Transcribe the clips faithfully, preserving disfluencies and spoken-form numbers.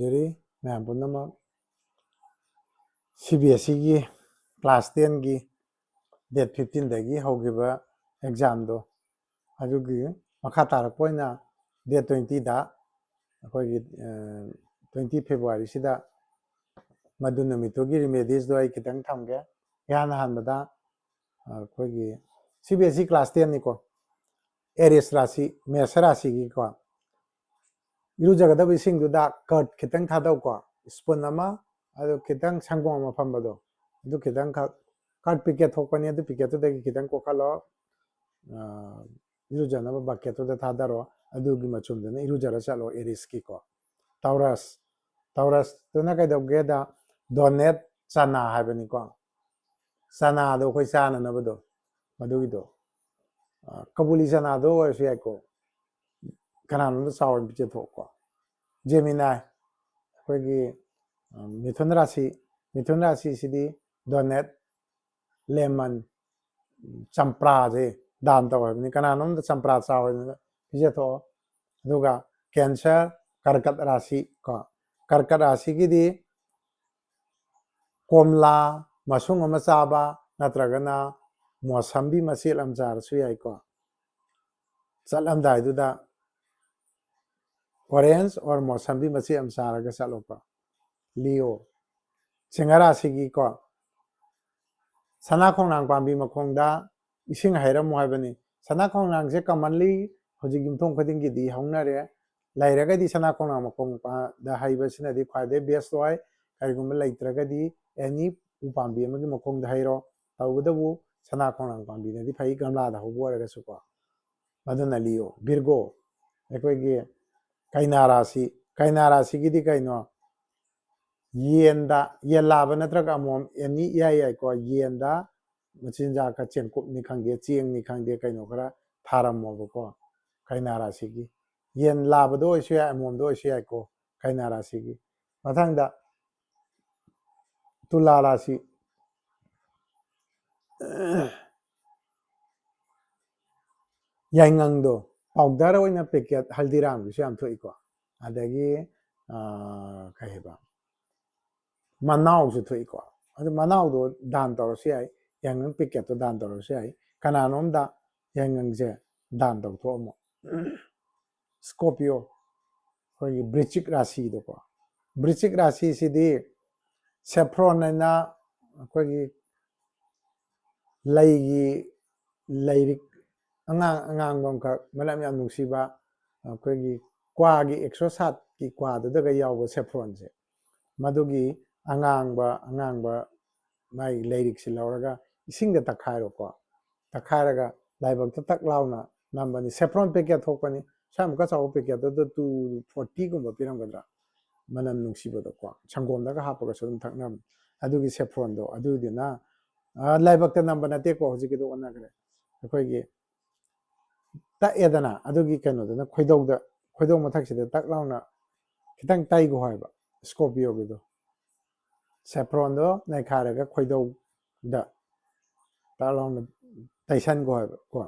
ꯖꯔꯤ ꯃꯌꯥꯝ ꯄꯨꯝꯅꯃꯛ꯫ ꯁꯤ ꯕꯤ ꯑꯦꯁ ꯏꯒꯤ ꯀ꯭ꯂꯥꯁ ꯇꯦꯟꯒꯤ ꯗꯦꯠ ꯐꯤꯐꯇꯤꯟꯗꯒꯤ ꯍꯧꯈꯤꯕ ꯑꯦꯛꯖꯥꯝꯗꯣ, ꯑꯗꯨꯒꯤ ꯃꯈꯥ ꯇꯥꯔꯛꯄ ꯑꯣꯏꯅ ꯗꯦꯠ ꯇ꯭ꯋꯦꯟꯇꯤꯗ, ꯑꯩꯈꯣꯏꯒꯤ ꯇ꯭ꯋꯦꯟꯇꯤ ꯐꯦꯕ꯭ꯔꯨꯋꯥꯔꯤꯁꯤꯗ, ꯃꯗꯨ ꯅꯨꯃꯤꯠꯇꯨꯒꯤ ꯔꯤꯃꯦꯗꯤꯁꯗꯣ ꯑꯩ ꯈꯤꯇꯪ ꯊꯝꯒꯦ꯫ ꯏꯍꯥꯟ ꯍꯥꯟꯕꯗ ꯑꯩꯈꯣꯏꯒꯤ C B S E class ꯇꯦꯟꯅꯤꯀꯣ, ꯑꯦꯔꯤꯁ ꯔꯥꯁꯤ, ꯃꯦꯁ ꯔꯥꯁꯤꯒꯤꯀꯣ, ꯏꯔꯨꯖꯒꯗꯕ ꯏꯁꯤꯡꯗꯨꯗ ꯀꯔꯗ ꯈꯤꯇꯪ ꯊꯥꯗꯧꯀꯣ, ꯁ꯭ꯄꯨꯟ ꯑꯃ, ꯑꯗꯨ ꯈꯤꯇꯪ ꯁꯪꯒꯣꯝ ꯑꯃ ꯐꯝꯕꯗꯣ, ꯑꯗꯨ ꯈꯤꯇꯪꯈꯛ, ꯀꯔꯗ ꯄꯤꯀꯦꯠ ꯊꯣꯛꯄꯅꯤ, ꯑꯗꯨ ꯄꯤꯀꯦꯠꯇꯨꯗꯒꯤ ꯈꯤꯇꯪ ꯀꯣꯛꯈꯠꯂꯣ꯫ ꯑꯥ, ꯏꯔꯨꯖꯅꯕ ꯕꯛꯀꯦꯠꯇꯨꯗ ꯊꯥꯗꯔꯣ꯫ ꯑꯗꯨꯒꯤ ꯃꯆꯨꯝꯗꯨꯅ ꯏꯔꯨꯖꯔ ꯆꯠꯂꯣ ꯑꯦꯔꯤꯁꯀꯤꯀꯣ꯫ ꯇꯥꯎꯔꯁ, ꯇꯥꯎꯔꯁꯇꯨꯅ ꯀꯩꯗꯧꯒꯦꯗ, ꯗꯣꯅꯦꯠ ꯆꯅꯥ ꯍꯥꯏꯕꯅꯤꯀꯣ꯫ ꯆꯅꯥꯗꯣ ꯑꯩꯈꯣꯏ ꯆꯥꯅꯅꯕꯗꯣ, ꯃꯗꯨꯒꯤꯗꯣ, ꯑ, ꯀꯕꯨꯂꯤ ꯆꯅꯥꯗꯣ ꯑꯣꯏꯔꯁꯨ ꯌꯥꯏꯀꯣ꯫ ꯀꯅꯥꯅꯣꯝꯗ ꯆꯥꯎ ꯑꯣꯏꯅ ꯄꯤꯖꯊꯣꯛꯑꯣꯀꯣ꯫ ꯖꯦꯃꯤꯅꯥꯏ, ꯑꯩꯈꯣꯏꯒꯤ, ꯑ, ꯃꯤꯊꯨꯟ ꯔꯥꯁꯤ, ꯃꯤꯊꯨꯟ ꯔꯥꯁꯤꯁꯤꯗꯤ ꯗꯣꯅꯦꯠ, ꯂꯦꯃꯟ, ꯆꯝꯄ꯭ꯔꯥꯁꯦ ꯗꯥꯟ ꯇꯧ ꯍꯥꯏꯕꯅꯤ꯫ ꯀꯅꯥꯅꯣꯝꯗ ꯆꯝꯄ꯭ꯔꯥ ꯆꯥꯎ ꯍꯥꯏꯗꯅ ꯄꯤꯖꯊꯣꯛꯑꯣ꯫ ꯑꯗꯨꯒ ꯀꯦꯟꯁꯔ, ꯀꯔꯀꯠ ꯔꯥꯁꯤ ꯀꯣ, ꯀꯔꯀꯠ ꯔꯥꯁꯤꯒꯤꯗꯤ ꯀꯣꯝꯂꯥ ꯃꯁꯨꯡ ꯑꯃ ꯆꯥꯕ, ꯅꯠꯇ꯭ꯔꯒꯅ ꯃꯣꯁꯝꯕꯤ ꯃꯆꯦꯠ ꯑꯃ ꯆꯥꯔꯁꯨ ꯌꯥꯏꯀꯣ꯫ ꯆꯠꯂꯝꯗꯥꯏꯗꯨꯗ orange or ꯃꯣꯁꯝꯕꯤ ꯃꯆꯦꯠ ꯑꯃ ꯆꯥꯔꯒ ꯆꯠꯂꯣꯀꯣ꯫ ꯂꯤꯑꯣ, ꯁꯤꯡꯍ ꯔꯥꯁꯤꯒꯤꯀꯣ, ꯁꯅꯥ ꯈꯣꯡꯅꯥꯡ ꯄꯥꯝꯕꯤ ꯃꯈꯣꯡꯗ ꯏꯁꯤꯡ ꯍꯩꯔꯝꯃꯨ ꯍꯥꯏꯕꯅꯤ꯫ ꯁꯅꯥ ꯈꯣꯡꯅꯥꯡꯁꯦ commonly ꯍꯧꯖꯤꯛ ꯌꯨꯝꯊꯣꯡ ꯈꯨꯗꯤꯡꯒꯤꯗꯤ ꯍꯧꯅꯔꯦ꯫ ꯂꯩꯔꯒꯗꯤ ꯁꯅꯥ ꯈꯣꯡꯅꯥꯡ ꯃꯈꯣꯡꯗ ꯍꯩꯕꯁꯤꯅꯗꯤ ꯈ꯭ꯋꯥꯏꯗꯒꯤ best ꯑꯣꯏ꯫ ꯀꯔꯤꯒꯨꯝꯕ ꯂꯩꯇ꯭ꯔꯒꯗꯤ any ꯎꯄꯥꯝꯕꯤ ꯑꯃꯒꯤ ꯃꯈꯣꯡꯗ ꯍꯩꯔꯣ꯫ ꯇꯧꯕꯇꯕꯨ ꯁꯅꯥ ꯈꯣꯡꯅꯥꯡ ꯄꯥꯝꯕꯤꯅꯗꯤ ꯐꯩ, ꯒꯝꯂꯥꯗ ꯍꯧꯕ ꯑꯣꯏꯔꯒꯁꯨꯀꯣ꯫ ꯃꯗꯨꯅ ꯂꯤꯑꯣ꯫ ꯚꯤꯔꯒꯣ, ꯑꯩꯈꯣꯏꯒꯤ ꯀꯩꯅꯥ ꯔꯥꯁꯤ, ꯀꯩꯅꯥ ꯔꯥꯁꯤꯒꯤꯗꯤ ꯀꯩꯅꯣ? ꯌꯦꯟꯗ, ꯌꯦꯟ ꯂꯥꯕ ꯅꯠꯇ꯭ꯔꯒ ꯑꯃꯣꯝ any ꯏꯌꯥ ꯌꯥꯏꯀꯣ꯫ ꯌꯦꯟꯗ ꯃꯆꯤꯟꯖꯥꯛꯀ ꯆꯦꯡꯀꯨꯞꯅꯤ ꯈꯪꯗꯦ, ꯆꯦꯡꯅꯤ ꯈꯪꯗꯦ, ꯀꯩꯅꯣ ꯈꯔ ꯊꯥꯔꯝꯃꯣꯕꯀꯣ꯫ ꯀꯩꯅꯥ ꯔꯥꯁꯤꯒꯤ ꯌꯦꯟ ꯂꯥꯕꯗ ꯑꯣꯏꯁꯨ ꯌꯥꯏ, ꯑꯃꯣꯝꯗ ꯑꯣꯏꯁꯨ ꯌꯥꯏꯀꯣ, ꯀꯩꯅꯥ ꯔꯥꯁꯤꯒꯤ꯫ ꯃꯊꯪꯗ ꯇꯨꯂꯥ ꯔꯥꯁꯤ꯫ ꯌꯥꯏꯉꯪꯗꯣ ꯄꯥꯎꯗꯔ ꯑꯣꯏꯅ ꯄꯦꯀꯦꯠ ꯍꯜꯗꯤꯔꯥꯝꯒꯤꯁꯨ ꯌꯥꯝ ꯊꯣꯛꯏꯀꯣ꯫ ꯑꯗꯒꯤ, ꯑꯥ, ꯀꯩ ꯍꯥꯏꯕ, ꯃꯅꯥꯎꯁꯨ ꯊꯣꯛꯏꯀꯣ꯫ ꯑꯗꯨ ꯃꯅꯥꯎꯗꯣ ꯗꯥꯟ ꯇꯧꯔꯁꯨ ꯌꯥꯏ, ꯌꯥꯏꯉꯪ ꯄꯦꯀꯦꯠꯇꯣ ꯗꯥꯟ ꯇꯧꯔꯁꯨ ꯌꯥꯏ꯫ ꯀꯅꯥꯅꯣꯝꯗ ꯌꯥꯏꯉꯪꯁꯦ ꯗꯥꯟ ꯇꯧꯊꯣꯛꯑꯝꯃꯣ꯫ ꯁ꯭ꯀꯣꯔꯄꯤꯌꯣ, ꯑꯩꯈꯣꯏꯒꯤ ꯕ꯭ꯔꯤꯆꯤꯛ ꯔꯥꯁꯤꯗꯀꯣ꯫ ꯕ꯭ꯔꯤꯆꯤꯛ ꯔꯥꯁꯤꯁꯤꯗꯤ ꯁꯦꯐ꯭ꯔꯣꯟ ꯍꯥꯏꯅ ꯑꯩꯈꯣꯏꯒꯤ ꯂꯩꯒꯤ ꯂꯩꯔꯤꯛ ꯑꯉꯥꯡ ꯑꯉꯥꯡꯕ ꯑꯃꯈꯛ, ꯃꯅꯝ ꯌꯥꯝ ꯅꯨꯡꯁꯤꯕ, ꯑꯩꯈꯣꯏꯒꯤ ꯀ꯭ꯋꯥꯒꯤ ꯑꯦꯛꯁꯣꯁꯥꯠꯀꯤ ꯀ꯭ꯋꯥꯗꯨꯗꯒ ꯌꯥꯎꯕ ꯁꯦꯐ꯭ꯔꯣꯟꯁꯦ, ꯃꯗꯨꯒꯤ ꯑꯉꯥꯡꯕ ꯑꯉꯥꯡꯕ ꯃꯥꯒꯤ ꯂꯩꯔꯤꯛꯁꯤ ꯂꯧꯔꯒ ꯏꯁꯤꯡꯗ ꯇꯛꯈꯥꯏꯔꯣꯀꯣ꯫ ꯇꯛꯈꯥꯏꯔꯒ ꯂꯥꯏꯕꯛꯇ ꯇꯛ ꯂꯥꯎꯅ ꯅꯝꯕꯅꯤ꯫ ꯁꯦꯐ꯭ꯔꯣꯟ ꯄꯦꯀꯦꯠ ꯊꯣꯛꯄꯅꯤ, ꯁ꯭ꯋꯥꯏꯃꯨꯛꯀ ꯆꯥꯎꯕ ꯄꯦꯀꯦꯠꯇꯨꯗ ꯇꯨ ꯐꯣꯔꯇꯤꯒꯨꯝꯕ ꯄꯤꯔꯝꯒꯗ꯭ꯔꯥ, ꯃꯅꯝ ꯅꯨꯡꯁꯤꯕꯗꯣꯀꯣ꯫ ꯁꯪꯒꯣꯝꯗꯒ ꯍꯥꯞꯄꯒꯁꯨ ꯑꯗꯨꯝ ꯊꯛꯅꯕꯅꯤ꯫ ꯑꯗꯨꯒꯤ ꯁꯦꯐ꯭ꯔꯣꯟꯗꯣ ꯑꯗꯨꯗꯨꯅ ꯑ, ꯂꯥꯏꯕꯛꯇ ꯅꯝꯕ ꯅꯠꯇꯦꯀꯣ, ꯍꯧꯖꯤꯛꯀꯤꯗꯣ ꯑꯣꯟꯅꯈ꯭ꯔꯦ꯫ ꯑꯩꯈꯣꯏꯒꯤ ꯇꯛꯑꯦꯗꯅ, ꯑꯗꯨꯒꯤ ꯀꯩꯅꯣꯗꯨꯅ ꯈꯣꯏꯗꯧꯗ, ꯈꯣꯏꯗꯧ ꯃꯊꯛꯁꯤꯗ ꯇꯛ ꯂꯥꯎꯅ ꯈꯤꯇꯪ ꯇꯩꯒꯣ ꯍꯥꯏꯕ, ꯁ꯭ꯀꯣꯔꯄꯤꯌꯣꯒꯤꯗꯣ꯫ ꯁꯦꯐ꯭ꯔꯣꯟꯗꯣ ꯅꯩꯈꯥꯏꯔꯒ ꯈꯣꯏꯗꯧꯗ ꯇꯛ ꯂꯥꯎꯅ ꯇꯩꯁꯟꯒꯣ ꯍꯥꯏꯕ ꯀꯣ꯫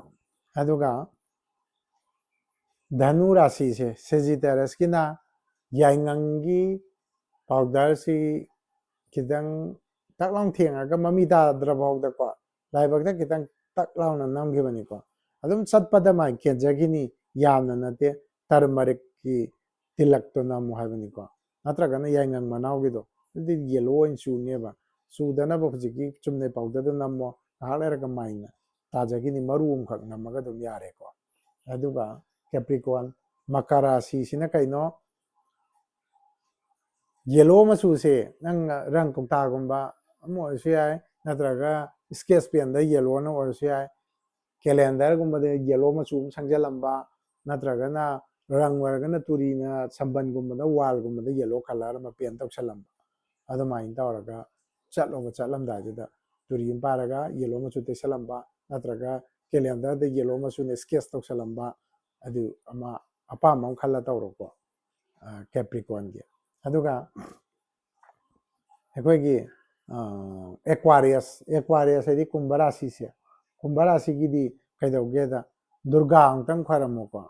ꯑꯗꯨꯒ ꯙꯅꯨ ꯔꯥꯁꯤꯁꯦ, ꯁꯦꯖꯤꯇꯦꯔꯁꯀꯤꯅ ꯌꯥꯏꯉꯪꯒꯤ ꯄꯥꯎꯗꯔꯁꯤ ꯈꯤꯇꯪ ꯇꯛ ꯂꯥꯎ ꯊꯦꯡꯉꯒ ꯃꯃꯤ ꯇꯥꯗ꯭ꯔ ꯐꯥꯎꯗꯀꯣ, ꯂꯥꯏꯕꯛꯇ ꯈꯤꯇꯪ ꯇꯛ ꯂꯥꯎꯅ ꯅꯝꯈꯤꯕꯅꯤꯀꯣ꯫ ꯑꯗꯨꯝ ꯆꯠꯄꯗ ꯃꯥꯏ ꯀꯦꯟꯖꯈꯤꯅꯤ, ꯌꯥꯝꯅ ꯅꯠꯇꯦ, ꯇꯔꯃꯔꯤꯛꯀꯤ ꯇꯤꯂꯛꯇꯣ ꯅꯝꯃꯨ ꯍꯥꯏꯕꯅꯤꯀꯣ꯫ ꯅꯠꯇ꯭ꯔꯒꯅ ꯌꯥꯏꯉꯪ ꯃꯅꯥꯎꯒꯤꯗꯣ, ꯑꯗꯨꯗꯤ ꯌꯦꯂꯣ ꯑꯣꯏꯅ ꯆꯨꯅꯦꯕ꯫ ꯆꯨꯗꯅꯕ ꯍꯧꯖꯤꯛꯀꯤ ꯆꯨꯝꯅꯩ ꯄꯥꯎꯗꯔꯗꯣ ꯅꯝꯃꯣ, ꯉꯥꯏꯍꯥꯛ ꯂꯩꯔꯒ ꯃꯥꯏꯅ ꯇꯥꯖꯈꯤꯅꯤ, ꯃꯔꯨ ꯑꯃꯈꯛ ꯅꯝꯃꯒ ꯑꯗꯨꯝ ꯌꯥꯔꯦꯀꯣ꯫ ꯑꯗꯨꯒ ꯀꯦꯄ꯭ꯔꯤꯀꯣꯟ, ꯃꯀꯔ ꯔꯥꯁꯤꯁꯤꯅ ꯀꯩꯅꯣ? ꯌꯦꯂꯣ ꯃꯆꯨꯁꯦ ꯅꯪ ꯔꯪ ꯀꯧꯇꯥꯒꯨꯝꯕ ꯑꯃ ꯑꯣꯏꯔꯁꯨ ꯌꯥꯏ, ꯅꯠꯇ꯭ꯔꯒ ꯁ꯭ꯀꯦꯠꯆ ꯄꯦꯟꯗ ꯌꯦꯂꯣꯅ ꯑꯣꯏꯔꯁꯨ ꯌꯥꯏ, ꯀꯦꯂꯦꯟꯗꯔꯒꯨꯝꯕꯗ ꯌꯦꯂꯣ ꯃꯆꯨ ꯑꯃ ꯁꯪꯖꯜꯂꯝꯕ, ꯅꯠꯇ꯭ꯔꯒꯅ ꯔꯪ ꯑꯣꯏꯔꯒꯅ ꯇꯨꯔꯤꯅ ꯁꯝꯕꯟꯒꯨꯝꯕꯗ, ꯋꯥꯜꯒꯨꯝꯕꯗ ꯌꯦꯂꯣ ꯀꯂꯔ ꯑꯃ ꯄꯦꯟ ꯇꯧꯁꯜꯂꯝꯕ, ꯑꯗꯨꯃꯥꯏꯅ ꯇꯧꯔꯒ ꯆꯠꯂꯣꯕ꯫ ꯆꯠꯂꯝꯗꯥꯏꯗꯨꯗ ꯇꯨꯔꯤ ꯑꯃ ꯄꯥꯏꯔꯒ ꯌꯦꯂꯣ ꯃꯆꯨ ꯇꯩꯁꯜꯂꯝꯕ, ꯅꯠꯇ꯭ꯔꯒ ꯀꯦꯂꯦꯟꯗꯔꯗ ꯌꯦꯂꯣ ꯃꯆꯨꯅ ꯁ꯭ꯀꯦꯠꯆ ꯇꯧꯁꯜꯂꯝꯕ, ꯑꯗꯨ ꯑꯃ ꯑꯄꯥꯝꯕ ꯑꯃ ꯈꯜꯂ ꯇꯧꯔꯣꯀꯣ, ꯑ, ꯀꯦꯄ꯭ꯔꯤꯀꯣꯟꯒꯤ꯫ ꯑꯗꯨꯒ ꯑꯩꯈꯣꯏꯒꯤ, ꯑ, ꯑꯦꯀ꯭ꯋꯥꯔꯤꯌꯁ, ꯑꯦꯀ꯭ꯋꯥꯔꯤꯌꯁ ꯍꯥꯏꯗꯤ ꯀꯨꯝꯚ ꯔꯥꯁꯤꯁꯦ꯫ ꯀꯨꯝꯚ ꯔꯥꯁꯤꯒꯤꯗꯤ ꯀꯩꯗꯧꯒꯦꯗ, ꯗꯨꯔꯒꯥ ꯑꯃꯨꯛꯇꯪ ꯈꯣꯏꯔꯝꯃꯣꯀꯣ꯫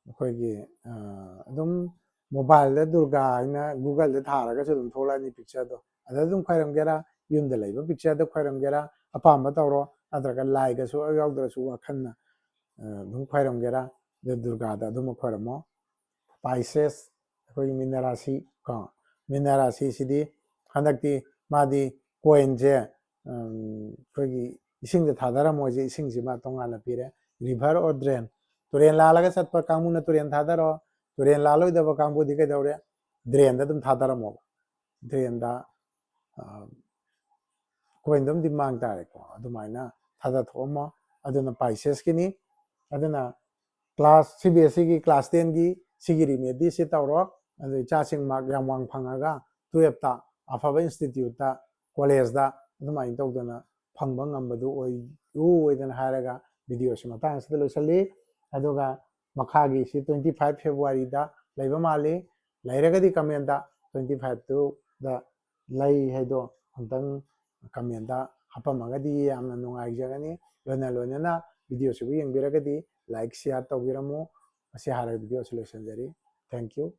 ꯑꯩꯈꯣꯏꯒꯤ, ꯑ, ꯑꯗꯨꯝ ꯃꯣꯕꯥꯏꯜꯗ ꯗꯨꯔꯒꯥ ꯍꯥꯏꯅ ꯒꯨꯒꯜꯗ ꯊꯥꯔꯒꯁꯨ ꯑꯗꯨꯝ ꯊꯣꯛꯂꯛꯑꯅꯤ ꯄꯤꯛꯆꯔꯗꯣ꯫ ꯑꯗ ꯑꯗꯨꯝ ꯈꯣꯏꯔꯝꯒꯦꯔꯥ, ꯌꯨꯝꯗ ꯂꯩꯕ ꯄꯤꯛꯆꯔꯗ ꯈꯣꯏꯔꯝꯒꯦꯔꯥ, ꯑꯄꯥꯝꯕ ꯇꯧꯔꯣ꯫ ꯅꯠꯇ꯭ꯔꯒ ꯂꯥꯏꯒꯁꯨ ꯌꯥꯎꯗ꯭ꯔꯁꯨ ꯋꯥꯈꯜꯅ ꯑꯗꯨꯝ ꯈꯣꯏꯔꯝꯒꯦꯔꯥ, ꯑꯗꯨ ꯗꯨꯔꯒꯥꯗ ꯑꯗꯨꯃꯛ ꯈꯣꯏꯔꯝꯃꯣ꯫ ꯄꯥꯏꯁꯦꯁ, ꯑꯩꯈꯣꯏꯒꯤ ꯃꯤꯅ ꯔꯥꯁꯤ ꯀꯣ, ꯃꯤꯅ ꯔꯥꯁꯤꯁꯤꯗꯤ ꯍꯟꯗꯛꯇꯤ ꯃꯥꯗꯤ ꯀꯣꯏꯟꯁꯦ ꯑꯩꯈꯣꯏꯒꯤ ꯏꯁꯤꯡꯗ ꯊꯥꯗꯔꯝꯃꯣꯏꯁꯦ, ꯏꯁꯤꯡꯁꯤꯃ ꯇꯣꯉꯥꯟꯅ ꯄꯤꯔꯦ꯫ ꯔꯤꯚꯔ ꯑꯣꯔ ꯗ꯭ꯔꯦꯟ, ꯇꯨꯔꯦꯟ ꯂꯥꯜꯂꯒ ꯆꯠꯄ ꯀꯥꯡꯕꯨꯅ ꯇꯨꯔꯦꯟ ꯊꯥꯗꯔꯣ, ꯇꯨꯔꯦꯟ ꯂꯥꯜꯂꯣꯏꯗꯕ ꯀꯥꯡꯕꯨꯗꯤ ꯀꯩꯗꯧꯔꯦ, ꯗ꯭ꯔꯦꯟꯗ ꯑꯗꯨꯝ ꯊꯥꯗꯔꯝꯃꯣꯕ꯫ ꯗ꯭ꯔꯦꯟꯗ ꯀꯣꯏꯟꯗꯣ ꯑꯃꯗꯤ ꯃꯥꯡ ꯇꯥꯔꯦꯀꯣ, ꯑꯗꯨꯃꯥꯏꯅ ꯊꯥꯗꯊꯣꯛꯑꯝꯃꯣ꯫ ꯑꯗꯨꯅ ꯄꯥꯏꯁꯦꯁꯀꯤꯅꯤ꯫ ꯑꯗꯨꯅ ꯀ꯭ꯂꯥꯁ ꯁꯤ ꯕꯤ ꯑꯦꯁ ꯏꯒꯤ ꯀ꯭ꯂꯥꯁ ꯇꯦꯟꯒꯤ ꯁꯤꯒꯤ ꯔꯤꯃꯦꯗꯤꯁꯤ ꯇꯧꯔꯣ꯫ ꯑꯗꯨ ꯏꯆꯥꯁꯤꯡ ꯃꯥꯔꯛ ꯌꯥꯝ ꯋꯥꯡ ꯐꯪꯉꯒ ꯇꯨꯌꯦꯜꯞꯇ ꯑꯐꯕ ꯏꯟꯁꯇꯤꯇ꯭ꯌꯨꯠꯇ, ꯀꯣꯂꯦꯖꯇ ꯑꯗꯨꯃꯥꯏꯅ ꯇꯧꯗꯅ ꯐꯪꯕ ꯉꯝꯕꯗꯨ ꯑꯣꯏꯌꯨ ꯑꯣꯏꯗꯅ ꯍꯥꯏꯔꯒ ꯚꯤꯗꯤꯑꯣꯁꯤ ꯃꯇꯥꯡ ꯑꯁꯤꯗ ꯂꯣꯏꯁꯤꯜꯂꯤ꯫ ꯑꯗꯨꯒ ꯃꯈꯥꯒꯤꯁꯤ ꯇ꯭ꯋꯦꯟꯇꯤ ꯐꯥꯏꯚ ꯐꯦꯕ꯭ꯔꯨꯋꯥꯔꯤꯗ ꯂꯩꯕ ꯃꯥꯜꯂꯤ꯫ ꯂꯩꯔꯒꯗꯤ ꯀꯃꯦꯟꯇ ꯇ꯭ꯋꯦꯟꯇꯤ ꯐꯥꯏꯚꯇꯨꯗ ꯂꯩ ꯍꯥꯏꯗꯣ ꯑꯝꯇꯪ ꯀꯃꯦꯟꯇ ꯍꯥꯞꯄꯝꯃꯒꯗꯤ ꯌꯥꯝꯅ ꯅꯨꯡꯉꯥꯏꯖꯒꯅꯤ꯫ ꯂꯣꯏꯅ ꯂꯣꯏꯅꯅ ꯚꯤꯗꯤꯑꯣꯁꯤꯕꯨ ꯌꯦꯡꯕꯤꯔꯒꯗꯤ ꯂꯥꯏꯛ, ꯁꯤꯌꯥꯔ ꯇꯧꯕꯤꯔꯝꯃꯨ꯫ ꯃꯁꯤ ꯍꯥꯏꯔꯒ ꯚꯤꯗꯤꯑꯣꯁꯤ ꯂꯣꯏꯁꯤꯟꯖꯔꯤ꯫ Thank you꯫